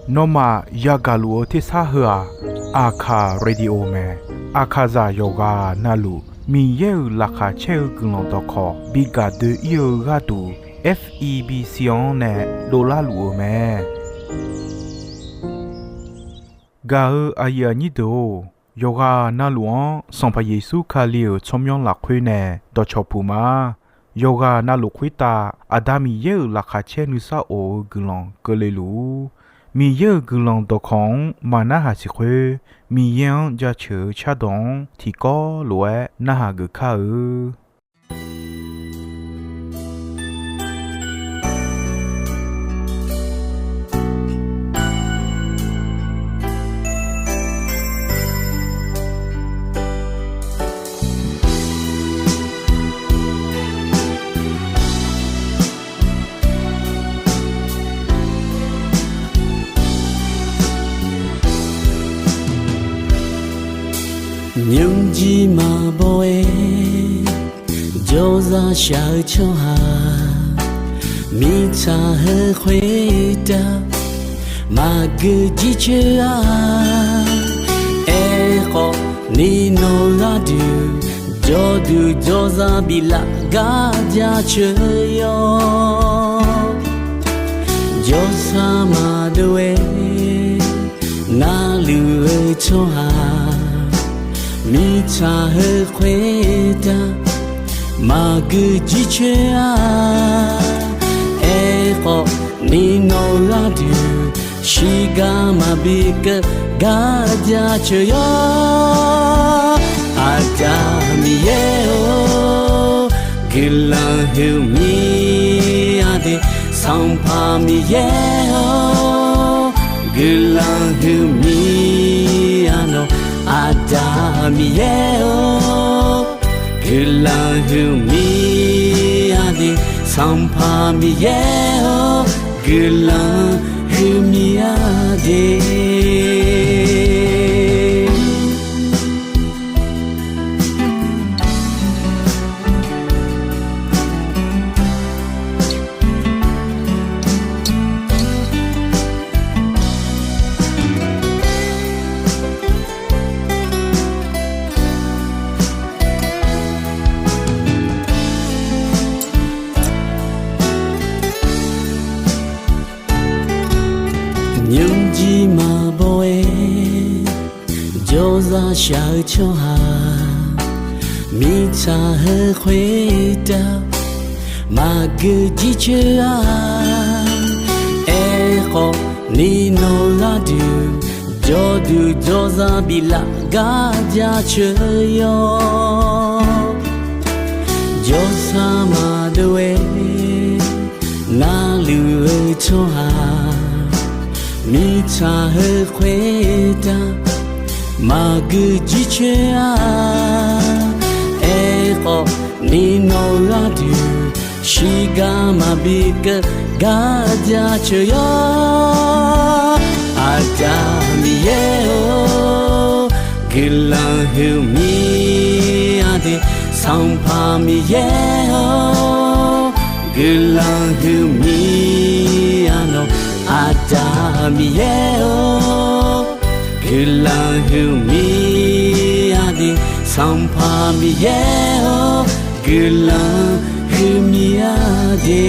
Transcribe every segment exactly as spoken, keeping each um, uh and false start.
Nawmaf yagaq luf-eu tersar heu-aq, Aqkaq Radio mae. Aqkaqzaq yawqghaq navluf Miqyaer-euq laqkhaq caer-eu guiqlanq dawqkawq bi gaq doe-ir-eu gharduq, F E B C-anr nae dovlar luf-euq mae. Gaq-eu aqyuif aqnyir deuq-or, yawqghaq navluf-anr Sanqpaq Yeqsur Kali-euq tsawrmyanr lafkhoer nae dawqcawq puq ma. Yawqghaq navluf khoertav Aqda Miqyaer-euq laqkhaq caer nuisar of-eu guiqlanq keuvle luf-ur. Miqyaer-euq guiqlanq dawqkawq-anr maqnarhaq siq khoer, Miqyaer-anr jaceuq-eu cardawq-anr tiqkawv lof-aer narhaq geuf kar-eu. Nymrjir maqbaw-aer jawrzaq shaq-eu tsawrhaq, mirtsaq heu khoertav maqgeu jircoer-a. Aerkhawf ni nawq gharduq jawrduq jawrzaq biflaf gar jaceuq yawr. Jawrsar maqdov-aer narluf-eu tsawrhaq, mirtsaq heu khoertav maqgeu jircoer-a. Aerkhawf ni nawq gharduq shiqgar maqbi keuv gar jaceuq yawr. Aqda Miqyaer-or, guiqlanq huiqmir-a de. Sanqpaq Miqyaer-or, guiqlanq huiqmir-a nawq. Aqda Miqyaer-or, guiqlanq huiqmir-a de. Sanqpaq Miqyaer-or, guiqlanq huiqmir-a de. Nymrjir maqbaw-aer jawrzaq shaq-eu tsawrhaq, mirtsaq heu khoertav maqgeu jircoer-a. Aerkhawf ni nawq gharduq jawrduq jawrzaq biflaf gar jaceuq yawr. Jawrsar maqdov-aer narluf-eu tsawrhaq, mirtsaq heu khoertav maqgeu jircoer-a. Aerkhawf ni nawq gharduq shiqgar maqbi keuv gar jaceuq yawr. Aqda Miqyaer-or, guiqlanq huiqmir-a de. Sanqpaq Miqyaer-or, guiqlanq huiqmir-a nawq. Aqda Miqyaer-or, guiqlanq huiqmir-a de. Sanqpaq Miqyaer-or, guiqlanq huiqmir-a de.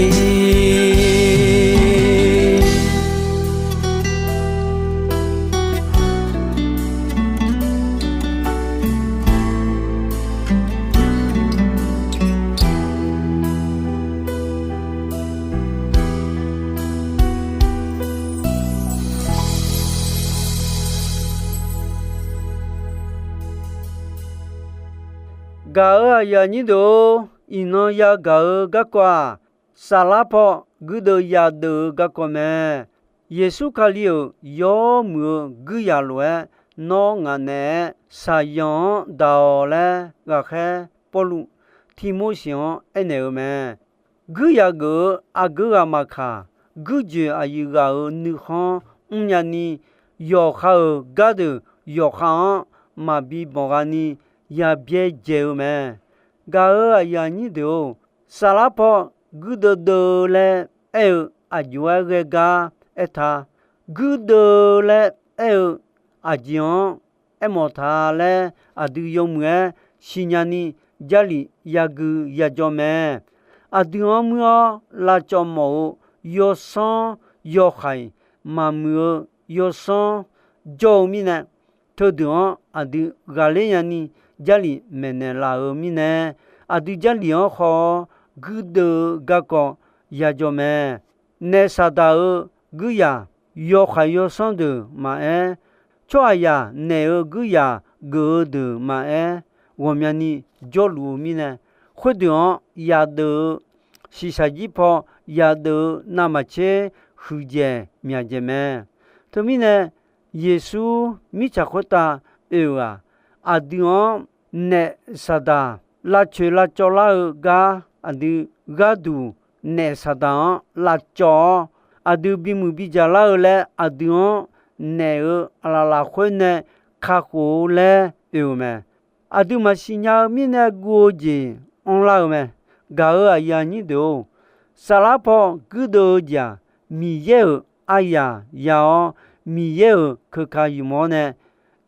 Gaq-euq aqyuif aqnyir deuq-or, iqnan yagaq-eu garkawv-aq, saflar paw guirdeuv yadeuq-eu garkawv mae. Yeqsur Kali-euq yawmuiq-eu guiryaq lof-aer nawr ngaq naeq-aer shaqyanq-anr daq-awq laer ghaqkhaer Pawrluv Tirmorseq-anr aernaeq-eu mae. Guiryaq geuf-eu aqgeu ghaq maqkaq, guirjoeq aqyuif ghaq-euq nuikhanr mrnya ni, yawqha-euq gardeuq yawqha-anr maqbi banqgha ni yabyaerdzae-eu mae. Gaq-euq aqyuif aqnyir deuq-or, saflar paw guirdeuv deuv-eu laer aer-eu aqjox-aer ghae gar aertaq, guirdeuv laer aer-eu aqjeq-anr aermawf ta laer aqdui yawmuiq-aer siqnya ni Jarlif yagui yajawr mae. Aqdui-anr muir-awr lavcawv mawf-eu yawsanr yawhaiq maqmuiq-eu yawsanr jawr-eu mirnae, teudeuq-anr aqdui ghaqler nyani Jarlif maeqnaeq laf-euq mirnae, aqdui Jarlif-anr haw-awr guirdeuv-eu garkawv yajawr mae. Naef Saqdaq-euq guirzaq yawhaiq yawsanr deuq maqaer, tsawrhaqzaq naef-euq guirzaq geuf-eu deuq maqaer, ghawqmyani jawrluf-eu mirnae, khoerdeuq-anr yadeuv-eu shiqshaq jir paw yadeuv-eu navmaqtser huiqdzaeq myaqdzaeq mae. Teumirnae, Yeqsur mirtsaq khoertav oe-euq-aq, aqdui-anr naef Saqdaq lavcoeq lavcawv lar-eu gar aqdui gharduq naef Saqdaq-anr lavcawv-awr, aqdui bimuiq bidzaq lar-eu laer aqdui-anr naef-euq aqlaf lafkhoer nae kakhof-eu laer oe-euq mae. Aqdui maqsiq nya-eu mirnae guv-eu jeq anrlar-eu mae. Gaq-euq aqyuif aqnyir deuq-or, saflar paw guirdeuv-eu jeq-aq, Miqyaer-euq aryaq ya-awr, Miqyaer-euq keuka ymq-awr nae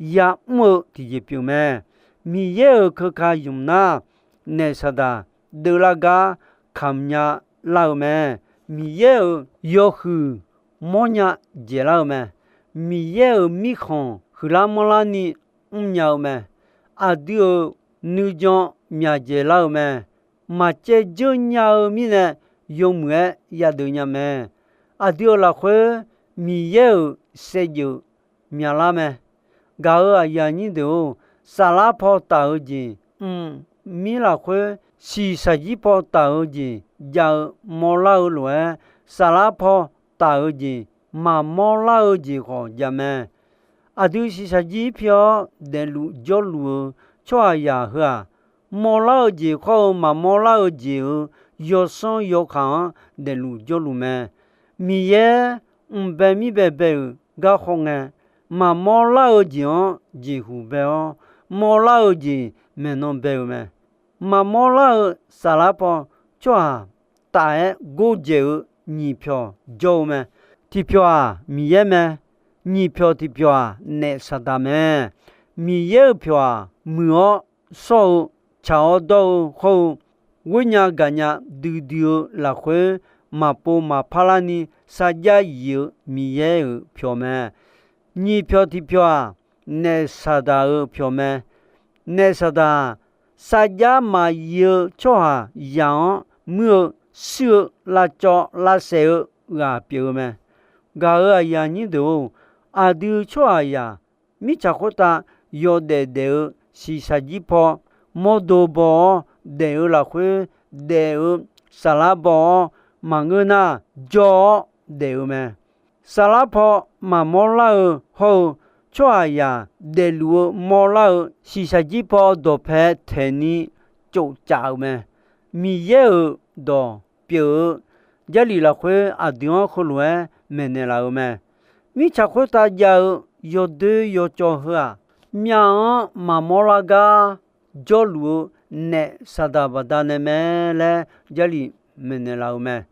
ya'mr-eu tiqjeq pyeuf mae. Miqyaer-euq keuka ymq nar, naef Saqdaq deuvlar gar kamq nya lar-eu mae. Miqyaer-euq yawhuiq mawrnya dzaeqlar-eu mae. Miqyaer-euq mirkhanq huiqlar manrlar ni mrnya-eu mae. Aqdui-euq nuijan myaqdzaeq lar-eu mae. Maqcaev dzeur nya-eu mirnae yawmuiq-aer yadeuv nya mae. Aqdui-euq lafkhoer Miqyaer-euq saevdzeuf myaqlar mae. Gaq-euq aqyuif aqnyir deuq-or, saflar paw taf-eu jeq, mqmir lafkhoer shiqshaq jir paw taf-eu jeq jav-eu mawrlar-eu lof-aer, saflar paw taf-eu jeq maqmawr lar-eu jeq khawf jav mae. Aqdui shiqshaq jir pi-awr daefluf jawrluf-eu tsawrhaqzaq heu-aq, mawrlar-eu jeq khawr-eu maqmawr lar-eu jeq-euq yawsanr yawkaq-anr daefluf jawrluf mae. Miqyaer mqbae mirbae bae-euq gar khawf ngae, maqmawr lar-eu jeq-anr jeqhuq bae-awr, mawrlar-eu jeq maeqnan bae-eu mae. Maqmawr lar-eu saflar paw tsawrhaq taf-aer gordzaeq-eu nyiq pyawq jawr-eu mae. Tiqpyawq-aq Miqyaer mae. Nyiq pyawq tiqpyawq-aq naef Saqdaq mae. Miqyaer-euq pyawq-aq muiq-awr shawr-eu, tsaq-awr dawr-eu hawr-eu, ghoernya gaqnya duidui-eu lafkhoer maqpov maqpar larni sarjax yif-eu Miqyaer-euq pyawq mae. Nyiq pyawq tiqpyawq-aq, naef Saqdaq-euq pyawq mae. Naef Saqdaq-aq, sarjax maqyif-eu tsawrhaqzaq-anr muir-eu, shuir-eu, lavcawv lavsaef-eu ghaq pyeuf-eu mae. Gaq-euq aqyuif aqnyir deuq-or, aqdui tsawrhaqzaq mirtsaq khoertav yawdaef daef-eu shiqshaq jir paw mawrdo baw-awr daef-eu lafkhoer daef-eu saflar baw-awr maqngeur nar jawr-awr daef-eu mae. Saflar paw maqmawr lar-eu hawr-eu, tsawrhaqzaq daefluf-eu mawrlar-eu shiqshaq jir paw dawqpae taeqni tsofcaf-euq mae. Miqyaer-euq dawq pyeuf-eu Jarlif lafkhoer aqdui-anr heulof-aer maeqnaeq laf-euq mae. Mirtsaq khoertav jav-eu yawdoer yawcawv heu-aq, myav-anr maqmawr lar gar jawrluf-eu naef Saqdaq baqdanae mae laer Jarlif maeqnaeq laf-euq mae.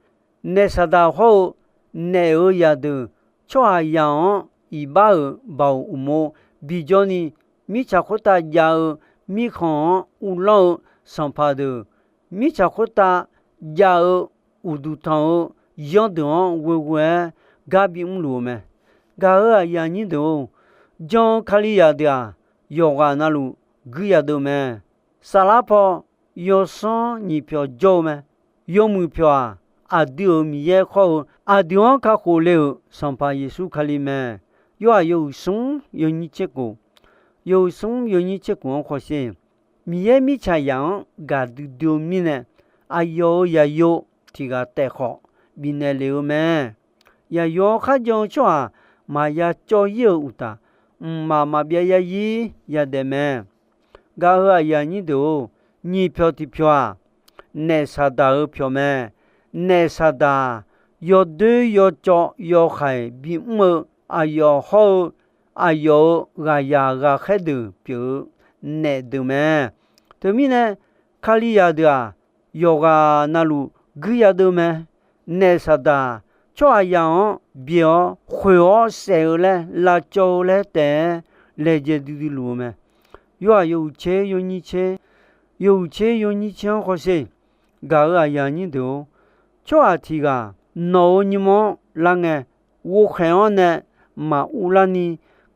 Naef Saqdaq hawr-eu naef-euq zaqdeuq tsawrhaqzaq-anr iqbax-euq baoq uqmov bijawr ni, mirtsaq khoertav jav-eu mirkhanq-anr uvlanr-eu sanqpaq deuq, mirtsaq khoertav jav-eu uqduq tanq-eu yanrdeuq-anr ghoeghoe-aer gar bimr luf-eu mae. Gaq-euq aqyuif aqnyir deuq-or, jan-eu Kalizaq deuq-aq, yawqghaq navluf guir yadeuv mae. Saflar paw yawsanr nyiq pyawq jawr-eu mae. Yawmuiq pyawq-aq, aqdui-euq Miqyaer khawr-eu aqdui-anr kakhof le-euq Sanqpaq Yeqsur Kali mae. Yorhaq yawhuiq smr yawnyir tser kof, yawhuiq smr yawnyir tser kof-anr khawsher, Miqyaer mirtsaqzaq-anr gaqdui dui-eu mirnae, aqyawf-euq zaqyo tiq ghaq taef khawf bifnaeq lef-eu mae. Zaqyo-anr kharjan-eu tsawrhaq maqya cawv-ir-euq uqtaf, mqmaq maqbyav yarzir yadaef mae. Gaq-euq aqyuif aqnyir deuq-or, nyiq pyawq tiq pyawq-aq, naef Saqdaq-euq pyawq mae. Naef Saqdaq-aq, yawdoer yawcawv yawhaiq bimr-eu, aqyawf hawr-eu, aqyawf-euq ghaqzaq ghaqkhaer deuq pyeuf-eu naef deuq mae. Teumirnae, Kalizaq deuq-aq, yawqghaq navluf guir yadeuv mae. Naef Saqdaq tsawrhaqzaq-anr byaeq-awr khoeq-awr saef-eu laer lavcawv-eu laer taef-aer laejae duidui luf-eu mae. Yawhaq yawhuiq tser yawnyir tser, yawhuiq tser yawnyir tser-anr hawsher. Gaq-euq aqyuif aqnyir deuq-or, tsawrhaq tiq ghaq nawq-euq nymr-anr lar ngae, ghovkhaeq-awr nae maqurlar ni,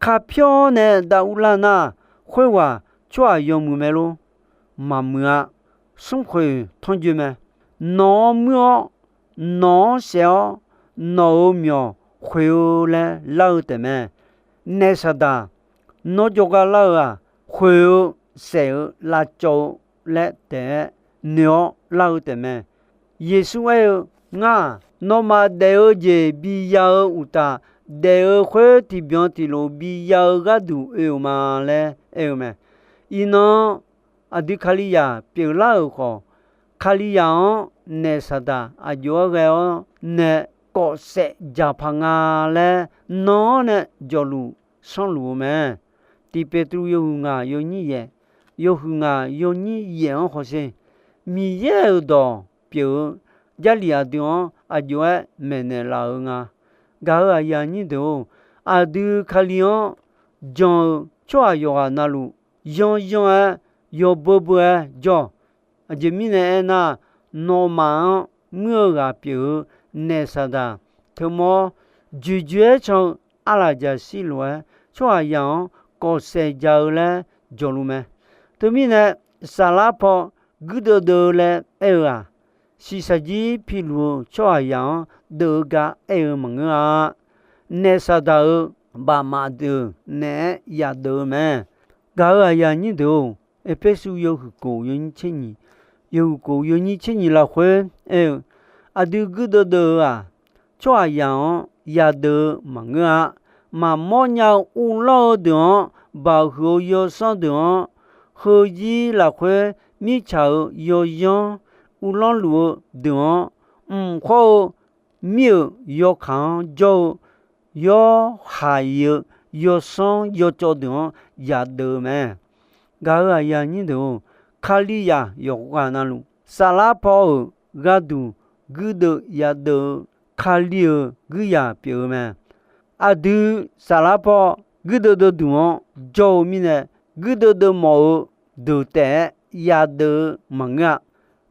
kapyawr-awr nae dav urlar nar, khoerghaq tsawrhaq yawmuiq mae lor? Maqmuiq-a. Smrkhoeq tanrjoe mae. Nawq-anr muir-awr, nawq-anr saef-awr, nawq-euq myawq khoeq-eu laer lar-eu taefmae. Naef Saqdaq, nawr jawrgar lar-eu-aq, khoeq-eu saef-eu lavcawv-eu laer taef-aer noeq-awr lar-eu taefmae. Yeqsur aer-eu, Ngar-aq, nawmaf daef-eu jeq biya-eu uqtaf, daef-eu khoer tiqbyan tiqlof biya-eu gharduq oe-euq ma laer aer-eu mae. Iqnan aqdui Kalizaq pyeuflar-euq khawf, Kalizaq-anr naef Saqdaq aqjox-aer ghae-awr nae kawf saef dzaqpaq nga laer nan-anr nae jawqluf sanrluf-eu mae. Tiq Peqtruv yawhuiq ngaq yawnyir yaef, yawhuiq ngaq yawnyir yaef-anr hawsher. Miqyaer-euq dawq pyeuf-eu Jarlif aqdui-anr aqjox-aer maeqnaeq laf-eu nga. Gaq-euq aqyuif aqnyir deuq-or, aqdui Kali-anr jan-eu tsawrhaq yawqghaq navluf, yanryanr-aer, yawbeur beur-aer jawr-awq. Aqjeq mirnae aernar, nawmaf-anr muir-eu ghaq pyeuf-eu naef Saqdaq teumawr, joeqjoeq-aer can-eu arlaqjaqshir lof-aer tsawrhaqzaq-anr kawf saef ja-eu laer jawqluf mae. Teumirnae, saflar paw guirdeuv deuv-eu laer aer-eu-aq, shiqshaq jir piluf-eu tsawrhaqzaq-anr deuv-eu gar aer-eu maqngeur-a. Naef Saqdaq-euq bafmaf deuq naeq-aer yadeuv-eu mae. Gaq-euq aqyuif aqnyir deuq-or, Erpersu yawhuiq kof yawnyir tser nyiq, yawhuiq kof yawnyir tser nyiq lafkhoer aer-eu, aqdui guirdeuv deuv-eu-aq, tsawrhaqzaq-anr yadeuv-eu maqngeur-a. Maqmawr nya-eu uvlanr-eu deuq-anr, baqhuiq-eu yawsanr deuq-anr, heuzir lafkhoer mirtsaq-euq yawyanr uvlanr luf-eu deuq-anr, mq khawr-eu mir-euq yawkaq-anr jawr-eu yawhaiq-eu yawsanr yawcawv deuq-anr yadeuv-eu mae. Gaq-euq aqyuif aqnyir deuq-or, Kalizaq yawqghaq navluf, saflar paw-euq gharduq guirdeuv yadeuv-eu Kali-euq guirzaq pyeuf-eu mae. Aqdui saflar paw guirdeuv deuv duq-anr jawr-eu mirnae, guirdeuv deuv mawf-eu deuq taef-aer yadeuv-eu maqngeur-a.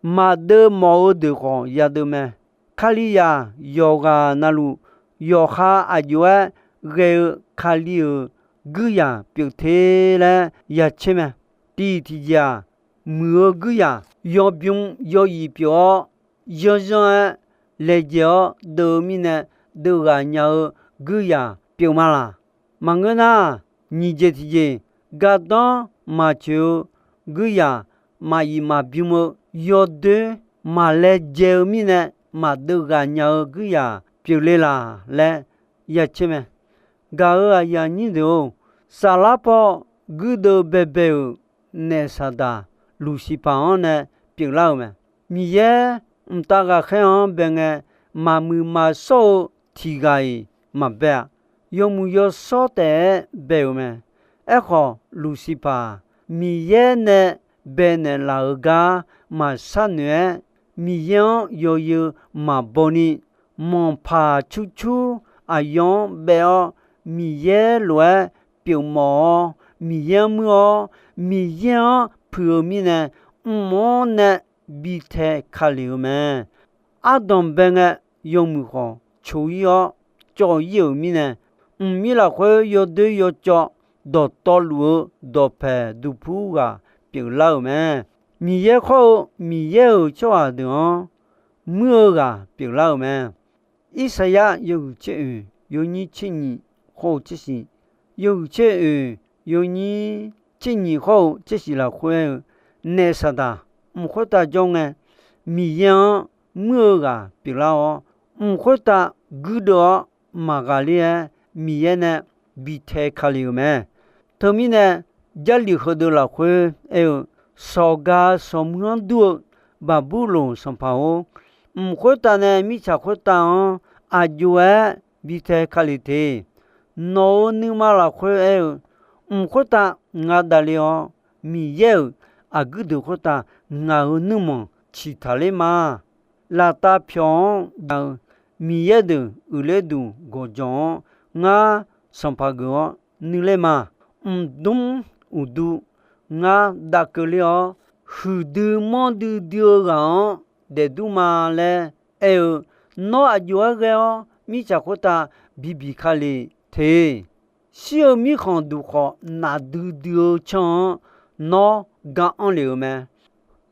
Maqdeuv mawf-eu deuq khawf yadeuv mae. Kalizaq yawqghaq navluf, yawqha aqjox-aer ghae-eu Kali-euq guirzaq pyeuf te laer yacaer mae. Tiq tiqjeq-aq, muiq-eu guirzaq yawbym yawyif pyeuf-awr, yanryanr-aer laejae-awr deuv-eu mirnae, deuv ghaq nya-eu guirzaq pyeuf ma laq? Maqngeur nar, nyiq jeq tiqjeq, gardanr maqtsoeq-eu guirzaq, maqyif maqbym-eu yawdoer maqlaejae-eu mirnae, maqdeuv ghaq nya-eu guirzaq pyeufle laq laer yacaer mae. Gaq-euq aqyuif aqnyir deuq-or, saflar paw guirdeuv baebae-euq naef Saqdaq Luqsiqpaq-anr nae pyeuflar-euq mae. Miqyaer mqtav ghaqkhaer-anr bae ngae, maqmuiq maqshawr-eu tiq ghaq-iq maqbae-a. Yawmuiq yawshawr taef-aer bae-euq mae. Aerkhawf, Luqsiqpaq-aq, Miqyaer nae baenaeq laf-euq gar maqshar noeq-aer, Miqyaer-anr yawzeu maqbaw ni, manqpaq cur cur aqyawf-anr baef-awr, Miqyaer lof-aer pyeufmawf-awr, Miqyaer-anr muir-awr, Miqyaer-anr puiq-eu mirnae, mq-anr nae bi tae ka lef-eu mae. Ardanq bae ngae, yawmuiq khawf coq-ir-awr cawv-ir-euq mirnae, mqmir lafkhoer yawdoer yawcawv dawqtawvluf-eu dawqpaeq duqpur ghaq pyeuflar-euq mae. Miqyaer khawr-eu Miqyaer-euq tsawrhaq deuq-anr muir-eu ghaq pyeuflar-euq mae. Irsaqyar yawhuiq tser oeq yawnyir tser nyiq khawr-eu tser shiq, yawhuiq tser oeq yawnyir tser nyiq khawr-eu tser shiq lafkhoer-eu, naef Saqdaq mq khoertav jawr ngae, Miqyaer-anr muir-eu ghaq pyeuflar-awr, mq khoertav guirdeuv-awr maqghaqler-aer, Miqyaer nae bi tae ka lef-euq mae. Teumirnae, Jarlif heudeuq lafkhoer aer-eu, sawqga sawqmur-anr dur-eu Baqburloq sanqpaq-or, mq khoertav nae mirtsaq khoertav-anr aq jov-aer bi tae ka lef te. Nawq-euq nuima lafkhoer aer-eu, mq khoertav nga davle-awr, Miqyaer-euq aqguir deuq khoertav ngaq-euq nuirmanq ciqtaq ler ma. Laftav pyawq-anr jav-eu Miqyaer deuq uiqler duq gawqjawq-anr ngar sanqpaq geuf-awr nuiler ma. Mqdmr uqdu ngar dav keuvler-awr, huiqdui manrdui dui-eu ghaq-anr daefdur ma laer aer-eu, nawr aqjox-aer ghae-awr mirtsaq khoertav bibiq kale te. Shir-eu mirkhanq duq khawf nafdui dui-eu can-anr nawr ga anr lef-euq mae.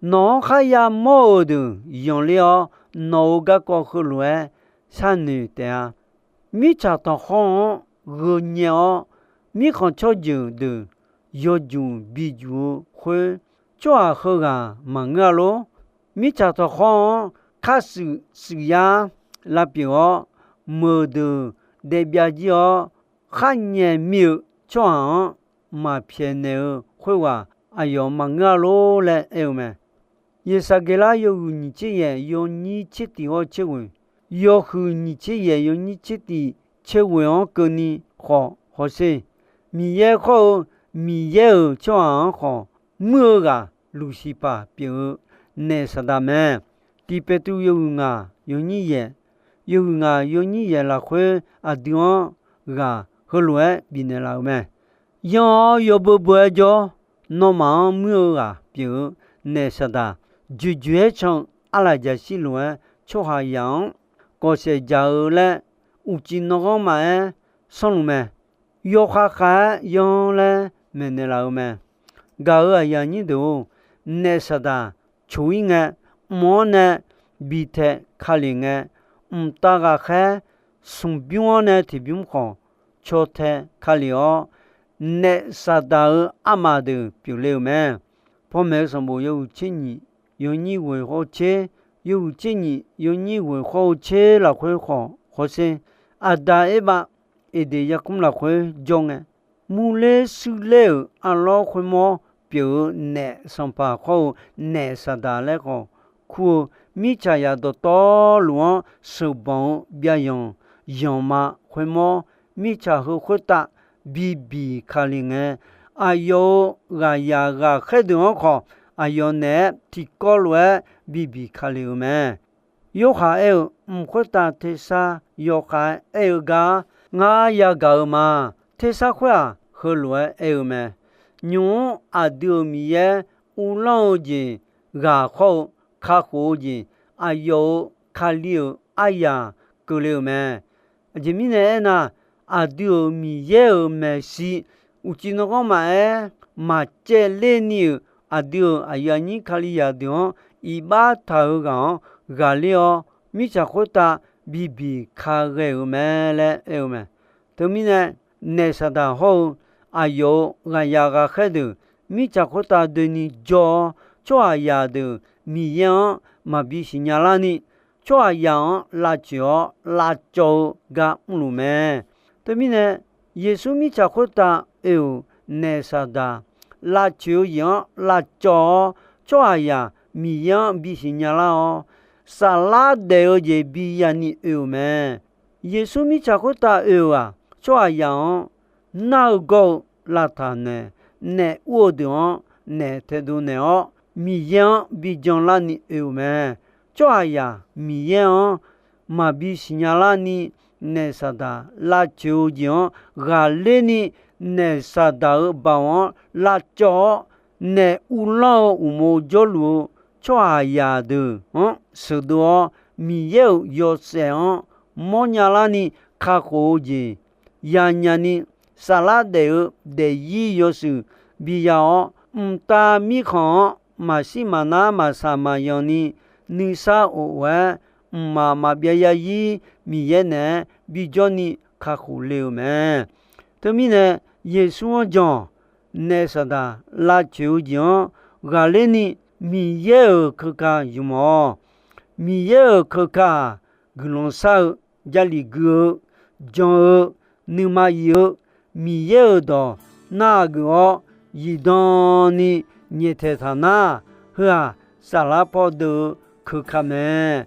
Nawq-anr kharya mawr-eu deuq yanqler-awr, nawq-euq garkawv heulof-aer sharnoeq taef-a. Mirtsaq tanqkhawr-anr gheu nyae-awr, mirkhanq tsawrjeuq deuq yawjuq bijuq-eu khoer, tsawrhaq heughaq maqngeur-a lor. Mirtsaq tanqkhawr-anr khar shuif shuif yar lavpyeuf-awr, meuq deuq daef byav jir-awr, khar nyae mir-eu tsawrhaq-anr maqpyaeqnaeq-eu khoerghaq aqyawf maqngeur-a lor laer aer-eu mae. Yeqsaqgeqlar yawhuiq nyiq tser yaef yawnyir tser tiq hawr tser ghoeq, yawhuiq nyiq tser yaef yawnyir tser tiq tser ghoeq-anr keuvni khawf hawsher. Miqyaer khawr-eu Miqyaer-euq tsawrhaq-anr khawf, muir-eu ghaq Luqsiqpaq pyeuf-eu naef Saqdaq mae. Tiq Peqtruv yawhuiq ngaq yawnyir yaef, yawhuiq ngaq yawnyir yaef lafkhoer aqdui-anr ghaq heulof-aer bifnaeq laf-euq mae. Yanr-awr yawbeu beu-aer jawr, nawmaf-anr muir-eu ghaq pyeuf-eu naef Saqdaq, joeqjoeq-aer can-eu arlaqjaqshir lof-aer tsawrhaqzaq-anr gawqsaef jaq-eu laer uqcif nanghanr maqaer sanrluf mae. Yawkhav khav-aer yanr laer maeqnaeq laf-eu mae. Gaq-euq aqyuif aqnyir deuq-or, naef Saqdaq coq-ir ngae, mq-anr nae bi tae kale ngae, mqtav ghaqkhaer smq bymr-anr nae tiqbymr khawf caw tae kale-awr, naef Saqdaq-euq armaf deuq pyeufle-euq mae. Panmaeq-eu sanqbof yawhuiq tser nyiq yawnyir ghoeq hawr-eu tser, yawhuiq tser nyiq yawnyir ghoeq hawr-eu tser lafkhoer khawf hawsher. Aqda Erbav Eqdeq yarkmr lafkhoer jawr ngae, murler shuirler-euq arlawr khoermawr pyeuf-eu naef Sanqpaq khawr-eu naef Saqdaq laer khawf kur-eu, mirtsaq yaq dawqtawvluf-anr sheuqbanq-eu byavyanq yanqma khoermawr, mirtsaq heu khoertav bibiq kale ngae, aqyawf-euq ghaqyaq ghaqkhaer deuq-anr khawf, aqyawf naeq-aer tiqkawv lof-aer bibiq kale-euq mae. Yorhaq aer-eu, mq khoertav tersar yawkhav-aer aer-eu gar ngar yagaq-eu ma. Tersar khoer-aq, heulof-aer aer-eu mae. Nymq-mr aqdui-euq Miqyaer uvlanr-eu jeq ghaq khawr-eu, kakhof-eu jeq aqyawf-euq Kali-euq aryaq keuvle-euq mae. Aqjeq mirnae aernar, aqdui-euq Miqyaer-euq maeqshi uqcif nanghanr maqaer, maqcaevler ni-euq aqdui-euq aqyuif aqnyir Kalizaq deuq-anr iqbax taq-eu ghaq-anr ghaqler-awr, mirtsaq khoertav bibiq ka ghae-euq mae laer aer-eu mae. Teumirnae, naef Saqdaq hawr-eu aqyawf-euq ghaqyaq ghaqkhaer deuq mirtsaq khoertav doeni jawr-awr, tsawrhaqzaq deuq Miqyaer-anr maqbi siqnya larni, tsawrhaqzaq-anr lavcoeq-awr lavcawv-eu gar mrluf mae. Teumirnae, Yeqsur mirtsaq khoertav oe-euq naef Saqdaq lavcoeq-eu jeq-anr lavcawv-awr, tsawrhaqzaq Miqyaer-anr bisiq nyalar-awr, saflar daef-eu jeq biya ni oe-euq mae. Yeqsur mirtsaq khoertav oe-euq-aq, tsawrhaqzaq-anr nar-eu gawr-eu lavtaq naeq, naef ur-eu deuq-anr naef taedov naeq-awr, Miqyaer-anr bijan larni oe-euq mae. Tsawrhaqzaq Miqyaer-anr maqbi siqnya larni, naef Saqdaq lavcoeq-eu jeq-anr ghaqler ni, naef Saqdaq-euq baoq-anr lavcawv-awr, naef uvlanr-eu uqmov jawrluf-eu tsawrhaqzaq deuq-anr sheuqdov-awr, Miqyaer-euq yawshaef-anr mawrnya larni kakhof-eu jeq yanya ni, saflar daef-eu daefzir yawshuif biya-awr, mqtav mirkhanq-anr maqshir maqnar maqsaq maqyanq ni, nuisar of-aer mqmaq maqbyav yarzir Miqyaer naeq-aer bijawr ni kakhof le-euq mae. Teumirnae, Yeqsur-anr jan-awq. Naef Saqdaq lavcoeq-eu jeq-anr ghaqler ni, Miqyaer-euq keuka ymq-awq. Miqyaer-euq keuka-aq, guiqlanq shar-eu, Jarlif gui-eu, jan-eu, nuima yif-eu, Miqyaer-euq dawq narhaq geuf-awr, zifdan ni nyaeftaeq taq nar, heu-aq, saflar paw deuv-eu keuka mae.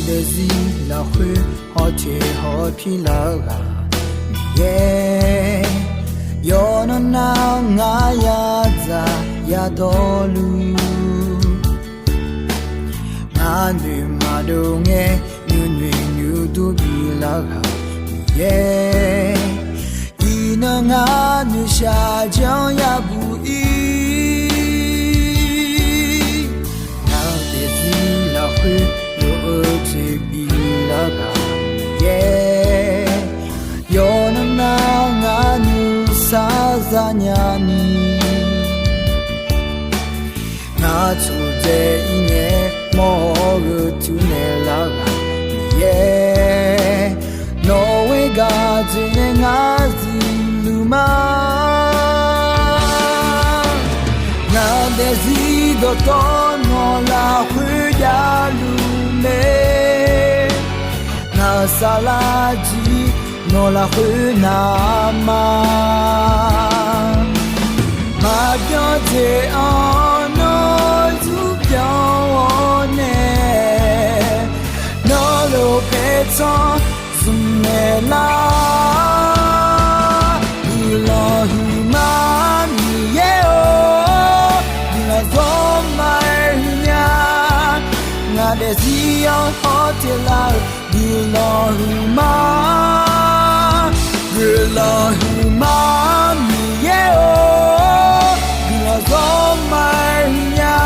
Daefzir lafkhoer hawteq hawpir lar-eu ghaq Miqyaer, yawqnan nar ngar yadzaq yadawrluf, ngar noeq maqdov ngae nuinoeq nuidur bilar ghaq Miqyaer, iqnan ngar noeqshaq janr yabuq ir. Ngaq-euq daefzir lafkhoer lof-eu jeq bilar ghaq Miqyaer, yawqnan nar ngar nuisar zanya ni, ngar taqdzae ir ngae mawr-eu tuinaeq lar ghaq Miqyaer, nawq-euq gaq dzoeqnae ngar zifluf ma. Ngaq daefzir dawqtawv nawq lafkhoer javluf mae, ngaq-euq saflar jir nawq lafkhoer navma. Maqbyan jeq-anr nawr zurbyan-awr nae, nawr lof paertsanr zmqnaeq lar. Guiqlanq huiqma Miqyaer-or, guiqlanq zawrma-aer huiqnya. Ngaq daefzir-anr hawteq lar-eu guiqlanq huiqma. Guiqlanq huiqma Miqyaer-or, guiqlanq zawrma-aer huiqnya.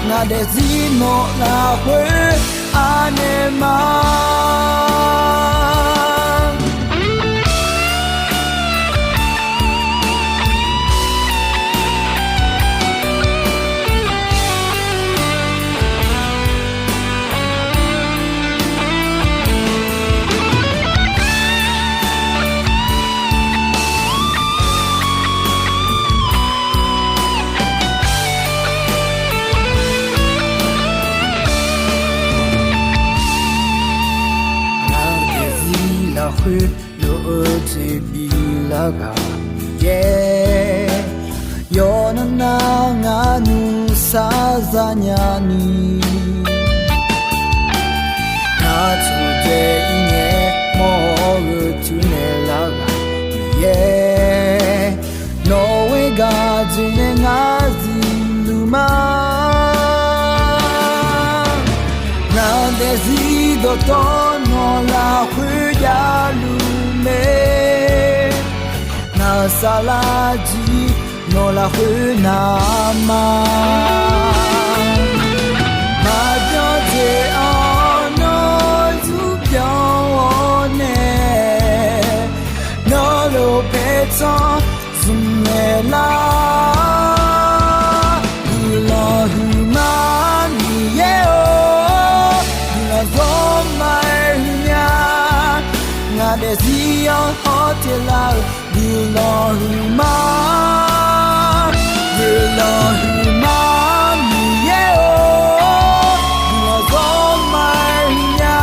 Ngaq daefzir nawq lafkhoer anaeq ma. Ngaq-euq daefzir lafkhoer lof-eu jeq bilar ghaq Miqyaer, yawqnan nar ngar nuisar zanya ni, ngar taqdzae ir ngae mawr-eu tuinaeq lar ghaq Miqyaer, nawq-euq gaq dzoeqnae ngar zifluf ma. Ngaq daefzir dawqtawv nawq lafkhoer javluf mae, ngaq-euq saflar jir nawq lafkhoer navma. Maqbyan jeq-anr nawr zurbyan-awr nae, nawr lof paertsanr zmqnaeq lar. Guiqlanq huiqma Miqyaer-or, guiqlanq zawrma-aer huiqnya. Ngaq daefzir-anr hawteq lar-eu guiqlanq huiqma. Guiqlanq huiqma Miqyaer-or, guiqlanq zawrma-aer huiqnya.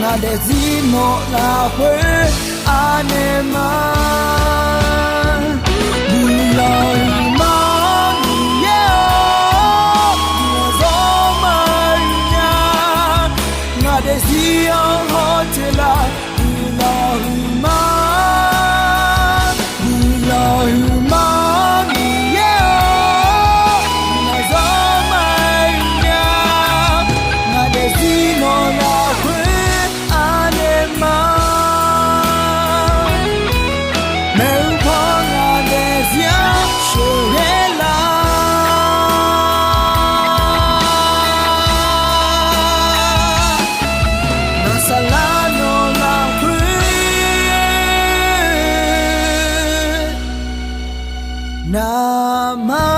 Ngaq daefzir nawq lafkhoer anaeq ma. Guiqlanq huiqma Miqyaer-or, guiqlanq zawrma-aer huiqnya. Ngaq daefzir-anr hawteq lar-eu guiqlanq huiqma. Guiqlanq huiqma Miqyaer-or, guiqlanq zawrma-aer huiqnya. Ngaq daefzir nawq lafkhoer anaeq ma. Maeqhu paw ngaq daefzir-anr sheuqghae lar. Ngaq saflar nawq lafkhoer navma.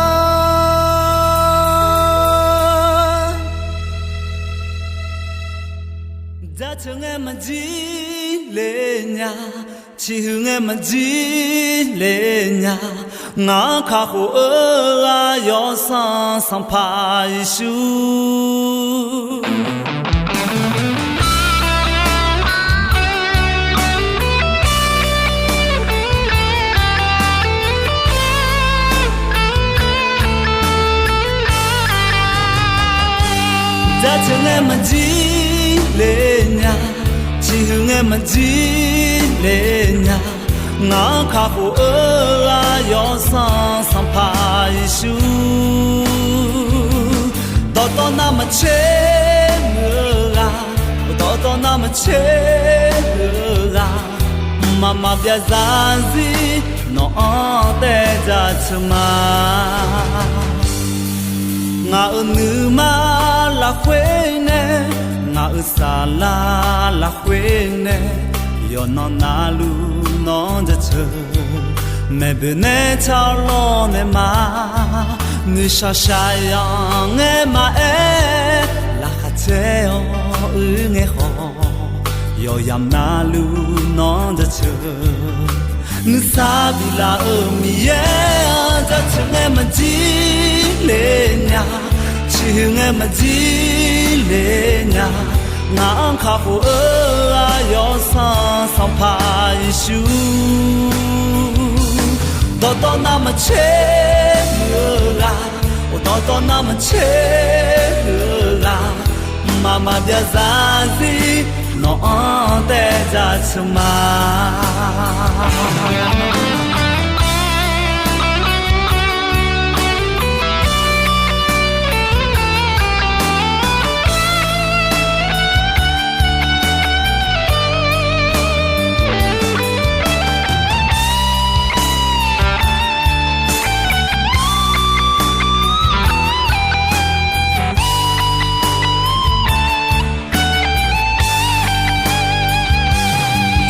Jaceuq ngae maqjir le nya, ciqhuiq ngae maqjir le nya, ngaq-anr kakhof-eu ghaq Yawsanr Sanqpaq Yeqsur. Ja Teu ngae maqjir le nya, ciqhuiq ngae maqjir le nya, ngaq-anr kakhof-eu ghaq Yawsanr Sanqpaq Yeqsur. Dawqtawv navmaqtser muiq-eu ghaq, dawqtawv navmaqtser muiq-eu ghaq, mqmaq maqbyav zarzir nawq-anr taev jaceuq ma. Ngaq-euq nuima lafkhoer nae, ngaq-euq saflar lafkhoer nae, yawqnan navluf nawq-anr jaceuq. Maeqboeq nae tsawr lawr nae ma, nuishaq shaqyanq ngae maqaer, laqkhaq caer-awr uir ngae khawf, yawqyamq navluf nawq-anr jaceuq. Nuisar biflaf-euq Miqyaer-anr jaceuq ngae maqjir le nya, ciqhuiq ngae maqjir le nya, ngaq-anr kakhof-eu ghaq Yawsanr Sanqpaq Yeqsur. Dawqtawv navmaqtser muiq-eu ghaq, dawqtawv navmaqtser muiq-eu ghaq, mqmaq maqbyav zarzir nawq-anr taev jaceuq ma.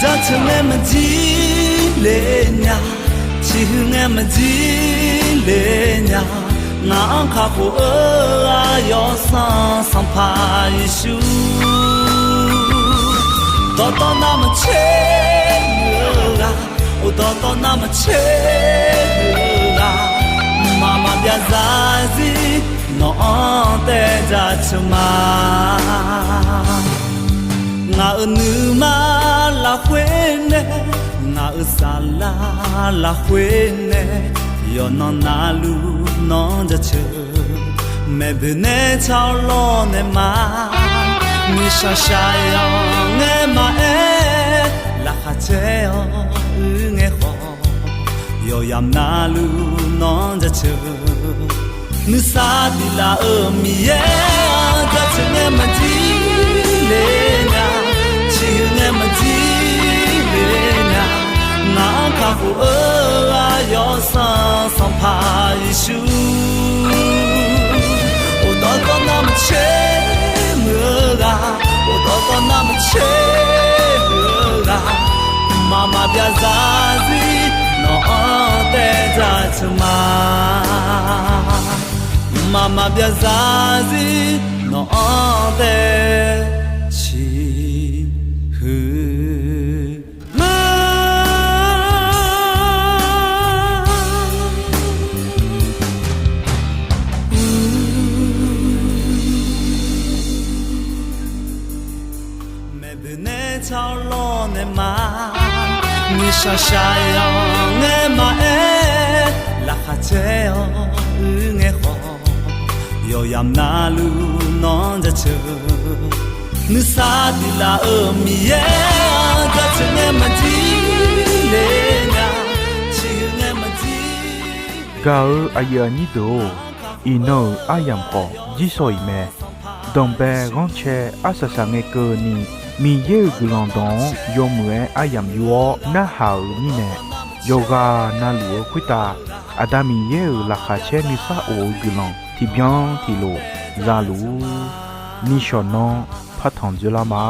Jaceuq ngae maqjir le nya, ciqhuiq ngae maqjir le nya, ngaq-anr kakhof-eu ghaq Yawsanr Sanqpaq Yeqsur. Dawqtawv navmaqtser muiq-eu ghaq, dawqtawv navmaqtser muiq-eu ghaq, mqmaq maqbyav zarzir nawq-anr taev jaceuq ma. Ngaq-euq nuima lafkhoer nae, ngaq-euq saflar lafkhoer nae, yawqnan navluf nawq-anr jaceuq. Maeqboeq nae tsawr lawr nae ma, nuishaq shaqyanq ngae maqaer, laqkhaq caer-awr uir ngae khawf, yawqyamq navluf nawq-anr jaceuq. Nuisar biflaf-euq Miqyaer-anr jaceuq ngae maqjir le nya, ciqhuiq ngae maqjir le nya, ngaq-anr kakhof-eu ghaq Yawsanr Sanqpaq Yeqsur. Dawqtawv navmaqtser muiq-eu ghaq, dawqtawv navmaqtser muiq-eu ghaq, mqmaq maqbyav zarzir nawq-anr taev jaceuq ma. Mqmaq maqbyav zarzir nawq-anr taev ciqhuiq ma. Maeqboeq nae tsawr lawr nae ma, nuishaq shaqyanq ngae maqaer, laqkhaq caer-awr uir ngae khawf, yawqyamq navluf nawq-anr jaceuq. Nuisar biflaf-euq Miqyaer-anr jaceuq ngae maqjir le nya, ciqhuiq ngae maqjir. Gaq-eu aqyuif aqnyir deuq-or, iqnan-euq aryamq khawf jirsawq iq mae. Danqbae ghanrcae arsaq saq ngae keuvni, Miqyaer-euq guiqlanq dawq-anr yawmuiq-aer aryamq yur-awr narhaq-euq mirnae, yawqghaq navluf-eu khoertav Aqda Miqyaer-euq laqkhaq caer nuisar of-eu guiqlanq tiqbyan tiqlof zaluf-ur. Nishawq nanr partanq dzoerlar ma.